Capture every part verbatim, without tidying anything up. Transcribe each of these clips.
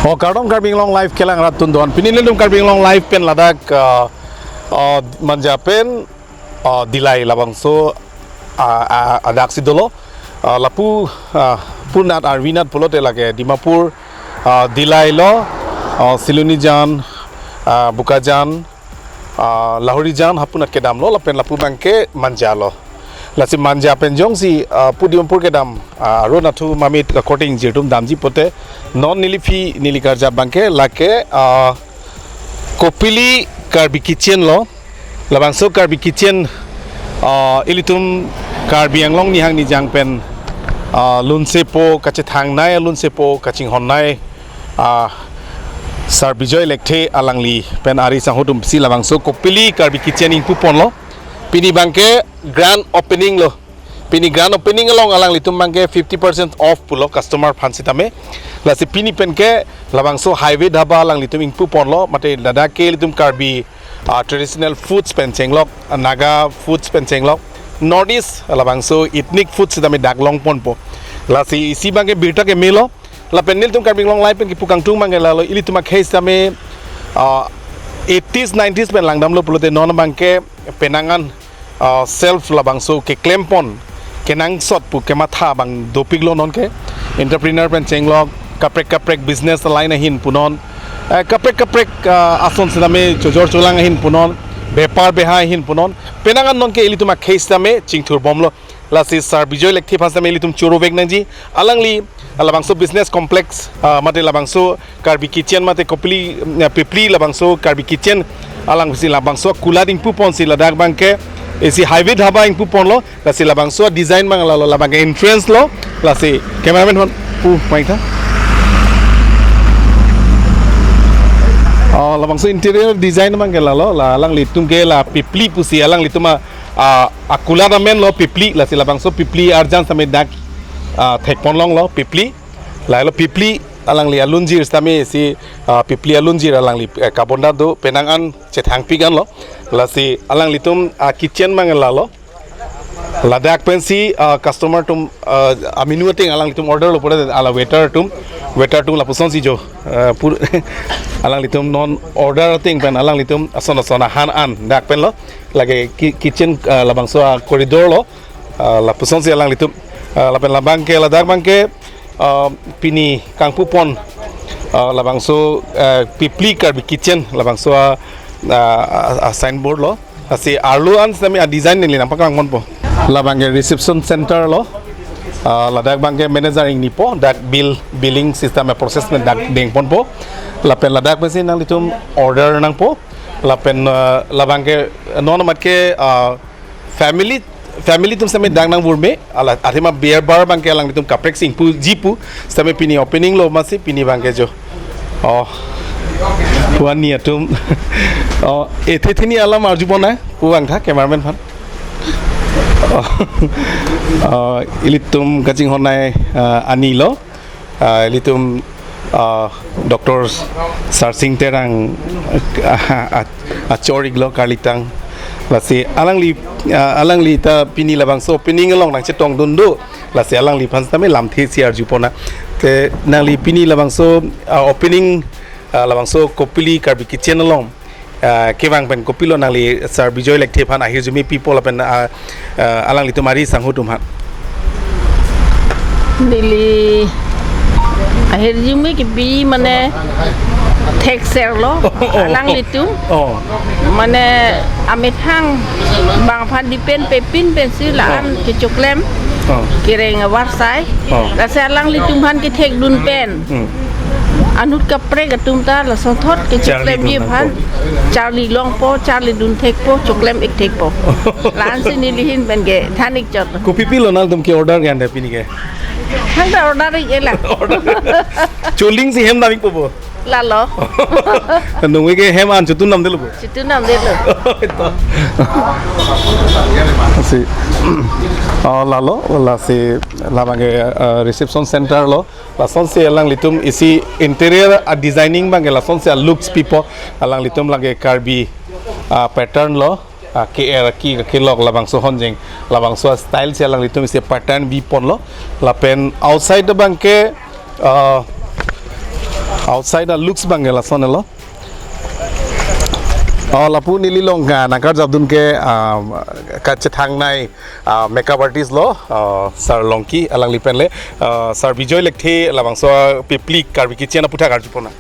Oh, kardom Karbi Anglong Live kelang rat tun do-an. Pini nelitum Karbi Anglong Live pen ladak, ah, ah, Manja pen, ah, Dillai labangso, ah, ah, adak si dolo. Ah, lapu, ah, punat arvinat pulote lake Dimapur, ah, Dillai lo, ah, Silonijan, ah, Bokajan, ah, Lahorijan hapunat kedam lo, lapen lapu abangke Manja lo. Lasi Manja pen jongsi, ah, pu Dimapur kedam, ah, aron athu mamit according jirtum damji pote, non neli aphi neli karjap abangke lake, ah, Kopili Karbi Kitchen lo. Labangso Karbi Kitchen, ah, ilitum Karbi Anglong nihang nijang pen, ah, lunsepo, kachethangnei lunsepo, kachinghonnei, ah, Sir Bijoy Lekthe alangli pen ari sangho atum si labangso Kopili Karbi Kitchen ingpu ponlo. Pini abangke grand opening lo. Pini grand opening along alanglitum abangke fifty percent off pulo customer aphan sitame. Lasi pini penke labangso Highway Dhaba alanglitum ingpu ponlo, mate ladak ke ilitum Karbi, ah, traditional foods pen chenglok, ah, Naga foods pen chenglok, North East labangso ethnic foods sitame dak long ponpo. Lasi isi abangke birta keme lo. Lapen nelitum Karbi Anglong Live pen kipu kangtung abangke lalo, ilitum akhei sitame, ah, eighties, nineties pen langdamlo pulote non abangke penang an, ah, self labangso keklem pon kenangsot pu kematha abang dopiklo nonke. Entrepreneur pen chenglok, kaprek kaprek business line ahin punon, eh, kaprek kaprek, ah, ason sitame chojor cholang ahin punon, bepar behai ahin punon, penang an nonke ilitum akhei sitame chingthur bomlo. Lasi Sir Bijoy Lekthe aphan sitame ilitum choro vek nangji. Alangli, ah, labangso business complex, ah, mate labangso Karbi Kitchen mate Kopili, mm, Pipli labangso Karbi Kitchen alangsi labangso akulat ingpu ponsi ladak abangke isi Highway Dhaba ingpu ponlo. Lasi labangso design abang lalo, labangke entrance lo. Lasi cameraman hon pu maitha. Oh, labangso interior design abangke lalo, la alanglitum ke la Pipli pusi alanglitum a, ah, akulat amen lo Pipli, lasi labangso Pipli arjan sitame dak, ah, thek pon longlo Pipli. Lahelo Pipli alangli alunjir sitame si, ah, Pipli alunjir alangli, eh, kabonda do penang an chethangpik anlo. Lasi alanglitum, ah, kitchen abang lalo. Ladak pensi, ah, customer atum, ah, aminu ateng alanglitum order lo pura ala waiter atum, waiter atum lapusonsi jo, ah, pur alanglitum non order ateng pen alanglitum ason ason ahan an dak pen lo. Lake ki-, kitchen, ah, labangso a corridor lo, ah, lapusonsi alanglitum, ah, lapen labangke ladak abangke, ah, pini kangpu pon, ah, labangso, ah, Pipli Karbi Kitchen labangso a, ah, ah, ah, signboard lo. Lasi arlo an sitame a design neli nangpaklang ponpo. Labangke reception center lo. Ah, ladak abangke manager ingnipo, dak bill, billing system a process pen dak deng ponpo. Lapen ladak pensi nanglitum order nangpo. Lapen, ah, labangke non amat ke, ah, family, family atum sitame dak nangvurme, ala athema beer bar abangke alanglitum kaprek si ingpuji pu, sitame pini opening lo amatsi pini abangke jo. Oh. Pu ani atum. Oh, ethe theni alam arju pon nang, pu vangtha cameraman aphan. Oh. Oh, ilitum kachinghonnei, ah, ani lo. Ah, ilitum, ah, Doctor Sarsing Terang, ah, ah, achor-iklo karlitang. Lasi alangli, ah, alangli ta pini labangso opening along nangchetong dun do. Lasi alangliphan sitame lamthe si arju pon nang. Te nangli pini labangso, ah, opening, ah, labangso Kopili Karbi Kitchen along, ah, kevang pen kopilo nangli Sir Bijoy Lekthe aphan ahirjume pipo lapen, ah, ah, alanglitum ari sangho atum aphan? Neli ahirjume kipi mane thekser lo. Oh. Alanglitum. Oh. Mane amethang abang aphan depend pepin pensi la-an, oh, kechoklem. Oh. Kereng avarsai. Oh. Lasi alanglitum aphan kethek dun pen. Hmm. Anut kaprek atum ta lasonthot kechoklemji aphan. Charli dun nangpo. Charli longpo, charli dun thekpo, choklem-ik thekpo. La-ansi neli ahin pen ke than-ik chot. Kopi pilo nangtum ke order ke ante pini ke? Thangta order-ik-e la. Order. Choling si hem dam-ikpo bo. Lalo. Nungve ke hem an chotun damdelo bo. Chotun damdelo. Ito. Si. Oh, lalo, lasi labangke, eh, reception center lo. Lasonsi alanglitum isi interior a designing abangke lasonsi a looks pipo, alanglitum lake Karbi, ah, pattern lo, ah, K R ki, kelok labangso honjeng, labangso a style si alanglitum isi pattern bi ponlo, lapen outside abangke, ah, Outside a looks abang ke lason lo. Oh, lapu neli along, ah, nangkarjapdun ke, ah, kachethangnei, ah, makeup artist lo, ah, Sir Longki, alangli pen le, ah, Sir Bijoy Lekthe, labangso Pipli Karbi Kitchen aputhak arjupon nang.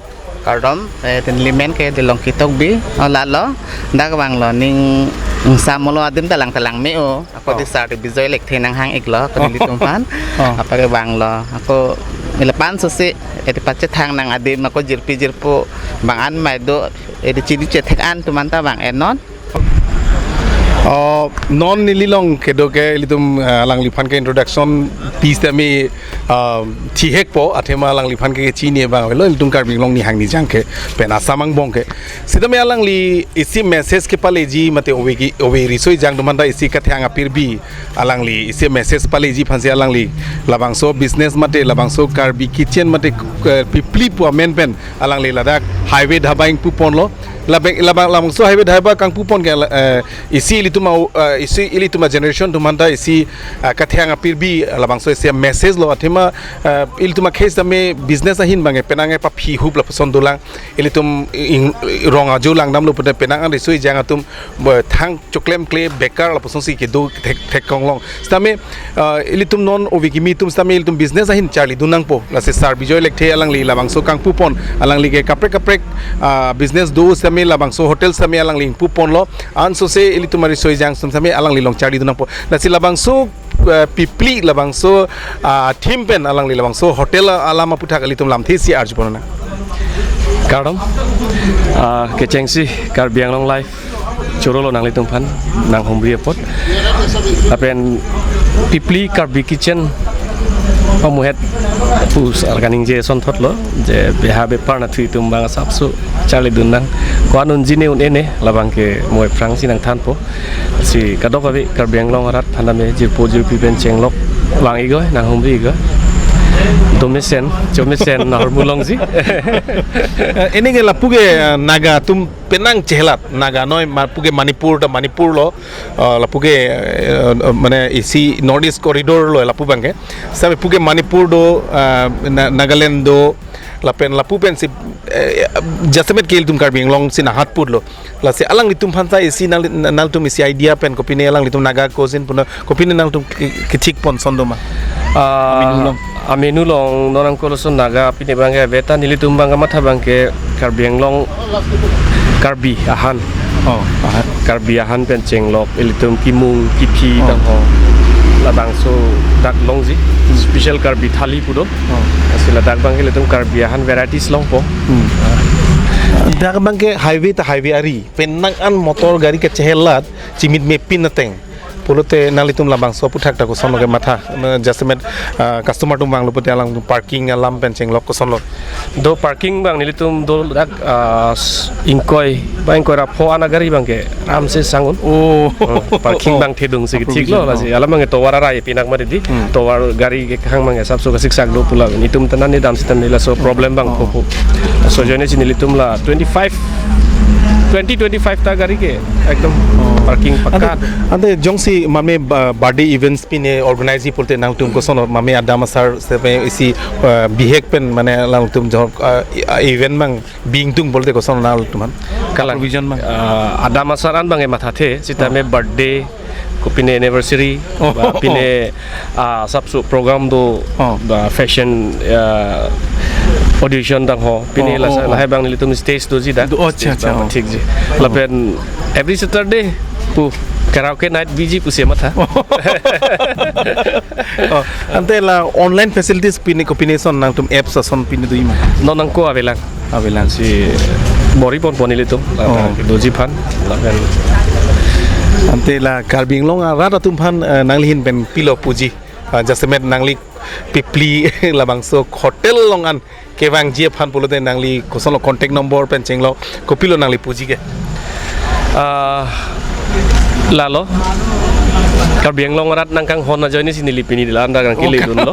Kardom, eh, neli men ke Longki Tokbi, oh, lalo, dak vanglo, ning, ning samolo adim talang talang me-o. Ako Oh. di Sir Bijoy Lekthe nanghang-iklo, ako nelitum aphan. Oh. Apa ke vanglo, ako neli aphan susi, eh, di pachethang nang adim, ako jirpi jirpo, bang an mai do, eh, di chini chethek an atum anta vang-et non. Oh, non neli along kedo ke ilitum, eh, alangliphan ke introduction piece tame, ah, thihekpo, athema alangliphan ke chini abang avelo, ilitum Karbi Anglong nihang nijang ke, pen asam angbong ke. Sitame alangli isi message kepaleji mate ove ki, ove riso ejang atum anta isi kathang apirbi alangli isi message paleji aphansi alangli labangso business mate labangso Karbi Kitchen mate, eh, Pipli pu amen pen alangli ladak Highway Dhaba ingpuponlo. Labang, labang, labangso Highway Dhaba kangpupon ke, eh, isi ilitum a, eh, isi ilitum a generation atum anta isi, eh, kathang apirbi labangso isi message lo athema, eh, ilitum a case tame business ahin abang ke penang e paphi hup lapuson dolang. Ilitum ing, rong ajo langdamlo pute penang an riso ejang atum, bo, thang choklemkle bekar lapusonsi kedo thek, thek konglong. Sitame, ah, ilitum non ove kimi atum sitame ilitum business ahin charlidun nangpo. Lasi Sir Bijoy Lekthe alangli labangso kangpupon, alangli ke kaprek kaprek, ah, business do sitame labangso hotel sitame alangli ingpuponlo. Ansose ilitum ariso ejang atum sitame alangli along charlidun nangpo. Lasi labangso, eh, Pipli labangso, ah, theme pen alangli labangso hotel alam aputhak ilitum lamthesi arjupon nang. Kardom, ah, kechengsi Karbi Anglong Live chorolo nanglitum aphan nanghumri apot. Lapen Pipli Karbi Kitchen pamuhet pu sar kaningje asonthotlo, je beha bepar nathui atum abang asapso charlidun nang. Ko-an unji ne un-e ne labang ke mo aphrangsi nangthanpo. Si kadokave Karbi Anglong arat aphan tame jirpo jirpi pen chenglok vang-ikoi, nanghumri-ikoi. Domesen, chomesen, nahormu longji. Eh, ini ke lapu ke, eh, Naga atum penang chehelat, Naga noi, ma-, lapu ke Manipur ta Manipur lo, eh, lapu ke, eh, mane isi North East corridor lo lapu abang ke. Sitame lapu ke Manipur do, eh, Na-, Nagaland do, lapen lapu pensi, eh, jasemet ke ilitum Karbi Anglong si nanghatputlo. Lasi alanglitum aphan ta isi nang, nangtum isi idea pen kopine alanglitum Naga cuisine puno kopine nangtum ki, kethikpon son doma. Ah, amenu along. Amenu along non angkol ason Naga pine abang ke ave ta nelitum abang kamatha abang ke Karbi Anglong Karbi ahan. Oh, ahan. Karbi ahan pen chenglok ilitum kimung kiphi Oh. tangho. Labangso dak longji. Hmm. Special Karbi thali pu do. Oh. Lasi ladak abang ke ilitum Karbi ahan varieties longpo. Hmm. Dak abang ke highway ta highway ari. Penang an motor gari kechehelat chimit mepin ateng. Pulote nanglitum labangso aputhak ta kosonlo kematha, eh, jasemet, ah, customer atum vanglo pute alang parking alam pen chenglok kosonlo. Do parking abang nelitum do dak, ah, s-, ingkoi, ba ingkoi ra pho an agari abang ke aramse sang un. Oh. Hmm, parking Oh. abang thedung si kethiklo, Provision, lasi oh. alam abang ke tovar arai pinak mati di. Hmm. Tovar gari kehang abang ke asapso kasiksak do pu la. Nelitum ta nani dam sitam nila so problem abang Oh. phopo. So ajoine si nelitum la twenty-five, twenty twenty-five ta gari ke ekdom Oh. parking pakka. Ante, ante jongsi mame ba-, birthday events pine organize pulote nangtum koson mame adam asar sepe isi, eh, bihek pen mane nangtum jok, eh, event abang bingtung pulote koson nangtum aphan? Kalang. Provision abang. Eh, adam asar an abang ke mathathe, sitame Oh. birthday, kopine anniversary, Oh. ba pine, ah, asapso program do, Oh. ba fashion, ah, audition tangho. Pine Oh, lasa, oh, oh. lahai abang nelitum stage doji dak. Do, oh, acha, Stage acha, abang oh. thikji. Oh. Lapen every Saturday pu karaoke night biji pusi matha. Oh, ante la online facilities pine kopine ason nangtum apps ason pine do ima? Non angko avelang. Avelang. Si bor-iponpo nelitum, la Oh. doji aphan, lapen Ante la Karbi Anglong arat atum aphan, eh, nangli ahin pen pilo puji. Ah, jasemet nangli Pipli labangso hotel along an kevangji aphan pulote nangli kosonlo contact number pen chenglok, kopilo nangli puji ke? Ah, Lalo. Karbi Anglong arat nangkanghon ajoine si neli pini la-an ta kangkele dunlo.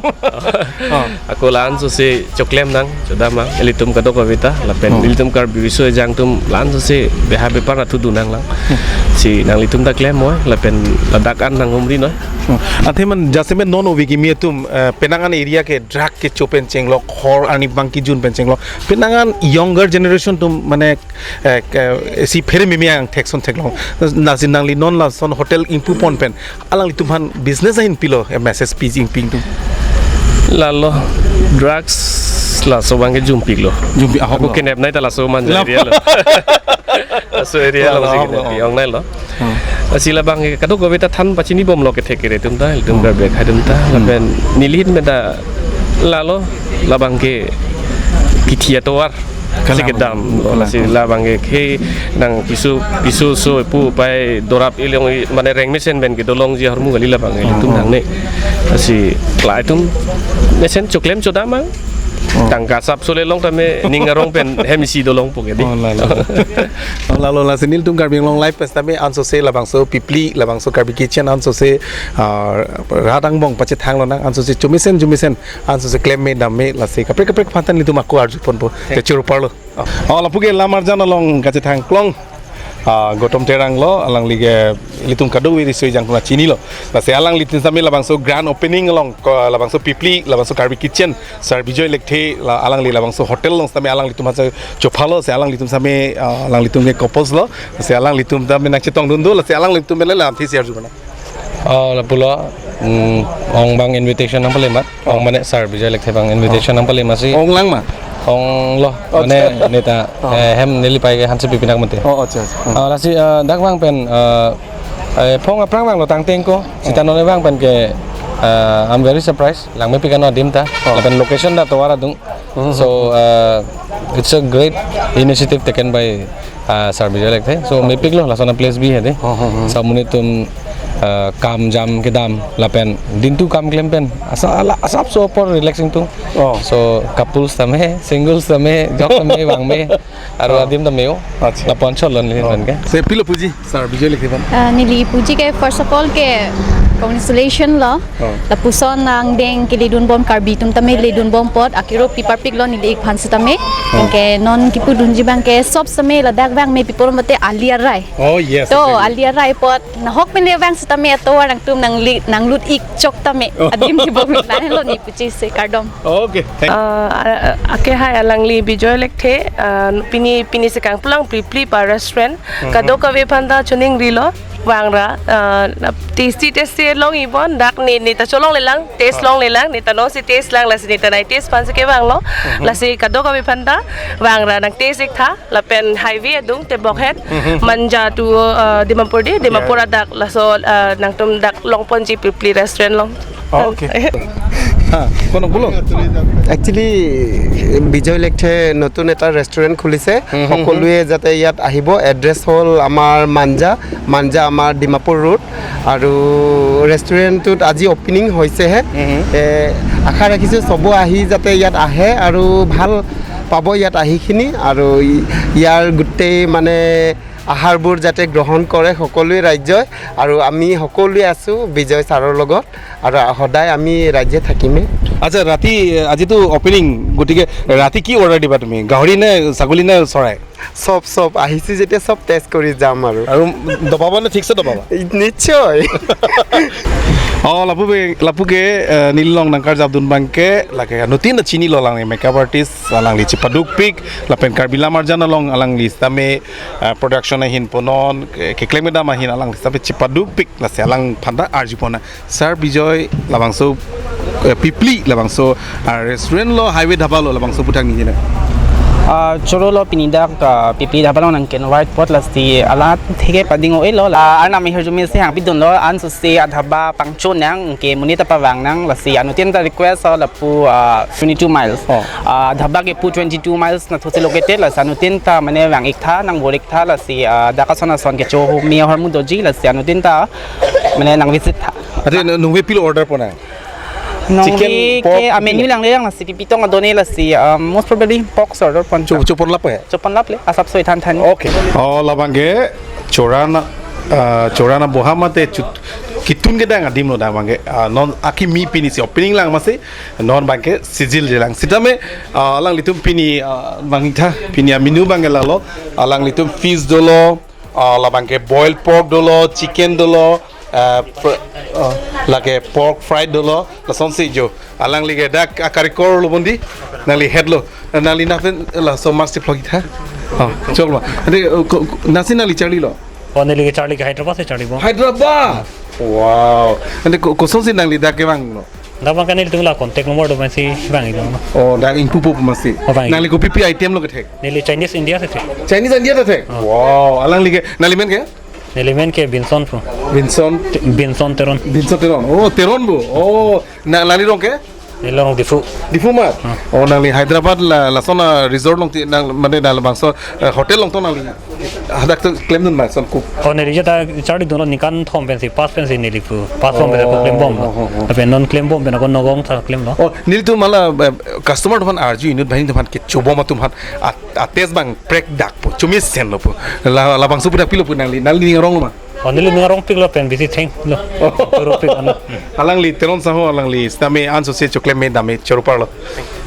Oh. Ako la-an sose choklem nang, chodam nang, ilitum kadokave ta, lapen Oh. ilitum Karbi riso ejang atum la-an sose beha bepar nathu dun nanglang. Si nanglitum ta klem noi, lapen ladak an nanghumri noi. Hmm. Athe man jasemet non ovi kimi atum, eh, penang an area ke drug kecho pen chenglok, hor arni bang kejun pen chenglok. Penang an younger generation atum mane, eh, ke, si phere mimi angthek son theklong. Lasi nangli non lason hotel ingpu pon pen alanglitum aphan business ahin pilo, eh, message pi jing ping tum. Lalo drugs laso abang ke jumpiklo. Jumpi ahok Ako lo. Kenep nai ta laso man Lam- area lo. Laso area Lalo lo si ahok lo. kenep pi ong nai lo. Hmm. Lasi labang ke kadokave ta than pachini bomlo kethek kere atum ta, ilitum Hmm. Karbi akhai atum ta, Hmm. lapen neli ahin meda lalo labang ke kithi atovar Kalang. si kedam. Kalang. Lasi labang ke ke nang piso, piso so pu pai dorap ilong i, mane reng mesen pen kedolongji ahormu kali labang ilitum Hmm. nangne. Lasi la-an atum mesen choklem chodam nang. Oh. Tangka asap sole long tame ning arong pen hem isi dolongpo ke dei. Oh, lalo. Oh, lalo lasi nelitum Karbi Anglong Live pen tame ansose labangso Pipli, labangso Karbi Kitchen ansose, ah, rat angbong pachethang lonang ansose chomesen chomesen ansose klem me dam me lasi kaprek kaprek aphan ta nelitum ako arju ponpo. Thank Te choro parlo. Oh, lapu ke lam arjan along kachethang klong. Ah, Gautam Terang lo, alangli ke ilitum kadokave riso ejang atum ta chinilo. Lasi alanglitum tame labangso grand opening along, ko, labangso Pipli, labangso Karbi Kitchen, Sir Bijoy Lekthe, la, alangli labangso hotel along tame alanglitum aphan chophalo, lasi alanglitum tame, ah, alanglitum ke couples lo, lasi alanglitum tame nangchetong dun do, lasi alanglitum mele lam thi share jumana. Oh, lapulo, mm, ong abang invitation nangpalemat. Ong mane Sir Bijoy Lekthe abang invitation nangpalemat si. Ong lang ma? Ong lo, Oh, mane acha. neta, Oh. eh, hem neli pai ke hanse pipinak mate. Oh, acha, acha. Hmm. Ah, lasi, eh, dak abang pen, eh, eh, phong aphrang abang lo tangteng ko, sita non abang pen ke, eh, I'm very surprised. Langmepik ano adim ta, Oh. lapen location ta tovar adung. Hmm. So, eh, it's a great initiative taken by ah, Sir Bijoy Lekthe. So, mepiklo, lason a place bi hedi. Oh, oh, oh. Sa monit atum, ah, kam jam kedam, lapen dintu kam klem pen. Asa ala, asapso apor relaxing tum. Oh. So, couples tame, singles tame, jok tame, vang me. Aru Oh. adim tame o. Acha. Lapu-an chot lo neli Oh. pen ke. Se pilo puji, Sir Bijoy Lekthe aphan. Ah, neli puji ke first of all ke congratulation lo. Oh. Lapuson angdeng keledun bom Karbi atum tame ledun bom apot akiro piparpik lo neli ik aphan sitame. Oh. Anke non kipudunji abang ke sob sitame ladak abang me pipor mate ali arai. Oh, yes, To, exactly. ali arai apot nahok pen le abang sitame atovar nangtum nangli, nanglut ik chok tame. Oh. Adim si bom nai lo neli puji se kardom. Okay, thank Uh, uh, ake hai alangli Bijoy Lekthe, uh, pini, pini sekang pulang Pipli pa restaurant. Mhm. Kadokave aphan ta choningrilo. Vangra, uh, tasty, tasty long ibon, dak ne, neta cholonglelang, taste Ah. longlelang, neta non si taste lang, lasi neta nai taste aphan si kevanglo, Mhm. lasi kadokave aphan ta, vangra nang taste ik tha, lapen highway adung, Tebokhet, Mhm. Manja to, uh, Dimapur dei, Dimapur Yeah. adak, laso, uh, nangtum dak longponji Pipli restaurant along. Oh, okay. হা, কোন বলো? একচুৱেলি বিজয় লেকথে নতুন এটা ৰেষ্টুৰেণ্ট খুলিছে। হুম, হুম, হুম। সকলোৱে যাতে ইয়াত আহিব। এড্ৰেছ হ'ল আমাৰ মাঞ্জা, মাঞ্জা আমাৰ ডিমাপুৰ ৰোড। আৰু ৰেষ্টুৰেণ্টটোত আজি অপেনিং হৈছেহে। হুম, হুম। এ, আশা ৰাখিছোঁ চব আহি যাতে ইয়াত আহে আৰু ভাল পাব ইয়াত আহিখিনি। আৰু ই-, ইয়াৰ গোটেই মানে আহাৰবোৰ যাতে গ্ৰহণ কৰে সকলোৱে ৰাইজই। আৰু আমি সকলোৱে আছোঁ বিজয় ছাৰৰ লগত। আৰু সদায় আমি ৰাইজে থাকিমেই। আচ্ছা, ৰাতি, আজিতো অপেনিং, গতিকে ৰাতি কি অৰ্ডাৰ দিবা তুমি? গাহৰি নে, ছাগলী নে, চৰাই? চব, চব। আহিছোঁ যেতিয়া চব টেষ্ট কৰি যাম আৰু। আৰু দবাবা নে ঠিকছে দবাবা? নিশ্চয়। Oh, lapu ke, lapu ke, eh, neli along nangkarjapdun abang ke, lake, nutin ta chinilo lang, makeup artist, alangli chepadukpik, lapen Karbi Lam Arjan along, alangli sitame, eh, production ahin ponon, ke, keklem kedam ahin, alangli sitame chepadukpik, lasi alangphan ta arjupon nang. Sir Bijoy labangso, eh, Pipli labangso, ah, restaurant lo, highway dhaba lo labangso puthak niji na. Ah, choro lo pini dak, ah, Pipli dhaba lo nangkenvai apot lasi alat theke pading o-e lo. Ah, arnam ahirjume si hangpidunlo, ansose adhaba pangcho nang, ke monit ta pavang nang, lasi anuttin ta request lo lapu, ah, twenty-two miles. Oh. Ah, dhaba ke pu twenty-two miles nathotsi located, lasi anuttin ta mane vang ik tha, nang bor ik tha, lasi, ah, dak ason ason kecho ahormu doji, lasi anuttin ta mane nang visit tha. Ate nung, nungve pilo order pon nang? Nungve Chicken, pork, ke, ah, menu pilo? Lang le lang lasi, pipi tong adon-e lasi, ah, most probably pork order pon. Cho, chopon lap he? Chopon lap le, asapso ithan than. Okay. Oh, labang ke, chora na, Ah, chorana boha mate chut kitun kedang adim lo dak abangke. Ah, non akimi pini si opening lang masi non abangke sijil jelang. Sitame, ah, alanglitum pini, ah, bangtha pini amenu abangke lalo. Alanglitum fish dolo, ah, labangke boiled pork dolo, chicken dolo, ah, fr- ah, lake pork fried dolo, lasonsi jo. Alangli ke dak akarikor lo bondi, nangli head lo, nangli napen laso master vlog tha. Oh, chok lo. Ante, uh, ko- ko- nasi nangli charlilo? Oh, neli ke charli ke Hyderabad si charlibom. Hyderabad. Wow. Ante ko- kosonsi nangli dak kevanglo? Dak abangke nelitum la contact number do pensi vanglo. Oh, dak ingpupo masi. Oh, vang. Nangli kopipi item lo kethek? Neli Chinese India si thek. Chinese India si thek? Oh. Wow, alangli ke, nangli men ke? Neli men ke Binson pu. Binson. Te- Binson Teron. Binson Teron. Oh, Teron bo. Oh, na nangli rong ke? Neli rong Diphu. Diphu mat. Hmm. Oh, nangli Hyderabad la lason a resort along ti nang mane nang labangso, eh, hotel along to nangli hadak to klemdun ma son cook. Oh, neli jata charlidunlo ningkan thom pensi, pas pensi neli pu. Pas thom pensi Oh, klembom. Oh, oh, oh. Apen non klembom pen ako nogong tha klemlo. Oh, nelitum mala, eh, customer atum aphan arju inut banghini atum aphan kechobom atum aphan at- a taste abang prek dak po. Chomesen lo po. La labangso pudak pilo po nangli. Nangli ning arong lo ma? Oh, neli ning arongpiklo pen bisi thenglo. Oh. Arongpik ano. Alangli Teron Saho alangli sitame anso si choklem me dam me choro parlo.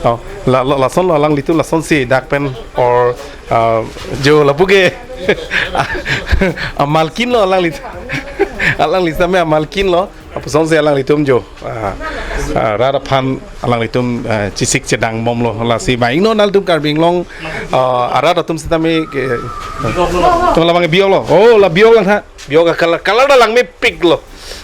Oh, la la- lasonlo alanglitum lasonsi dak pen or, ah, jo lapu ke amalkin lo alangli. Alangli sitame amalkin lo. Apusonsi alanglitum jo, ah, ah, rat aphan alanglitum, ah, chesik chedang bomlo lasi vang-iknoi nangtum Karbi Anglong, ah, arat atum sitame ke, to labang biok lo. Oh, la biok lang tha. Biok a color, color ta langmepiklo.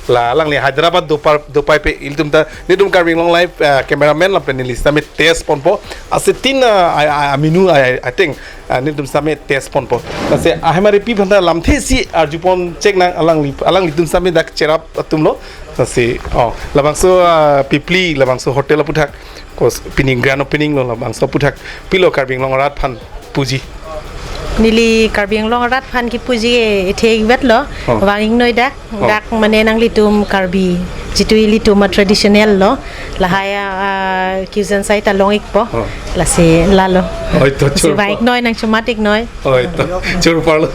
La alangli Hyderabad dopar dopai pe ilitum ta nelitum Karbi Anglong Live, ah, cameraman lapen neli sitame taste ponpo. Asetin, ah, I, I, I mean, I, I think, ah, nelitum sitame taste ponpo. Lasi ahemari pi aphan ta lamthe si arjupon chek nang alangli alanglitum sitame dak cherap atum lo. Lasi, oh, labangso, ah, pipli labangso hotel aputhak. Kos pini grand opening lo labangso aputhak. Pilo Karbi Anglong arat aphan puji? Neli Karbi Anglong arat aphan kipuji ethe iwet lo. Oh. Vang-iknoi dak. Oh. Dak mane nanglitum Karbi jitu ilitum a traditional lo. Lahai a, ah, cuisine site along-ikpo. Oh. Lasi lalo. Oi to, lasi choro. Vang-iknoi nang chomat-iknoi. Oi to, choro parlo.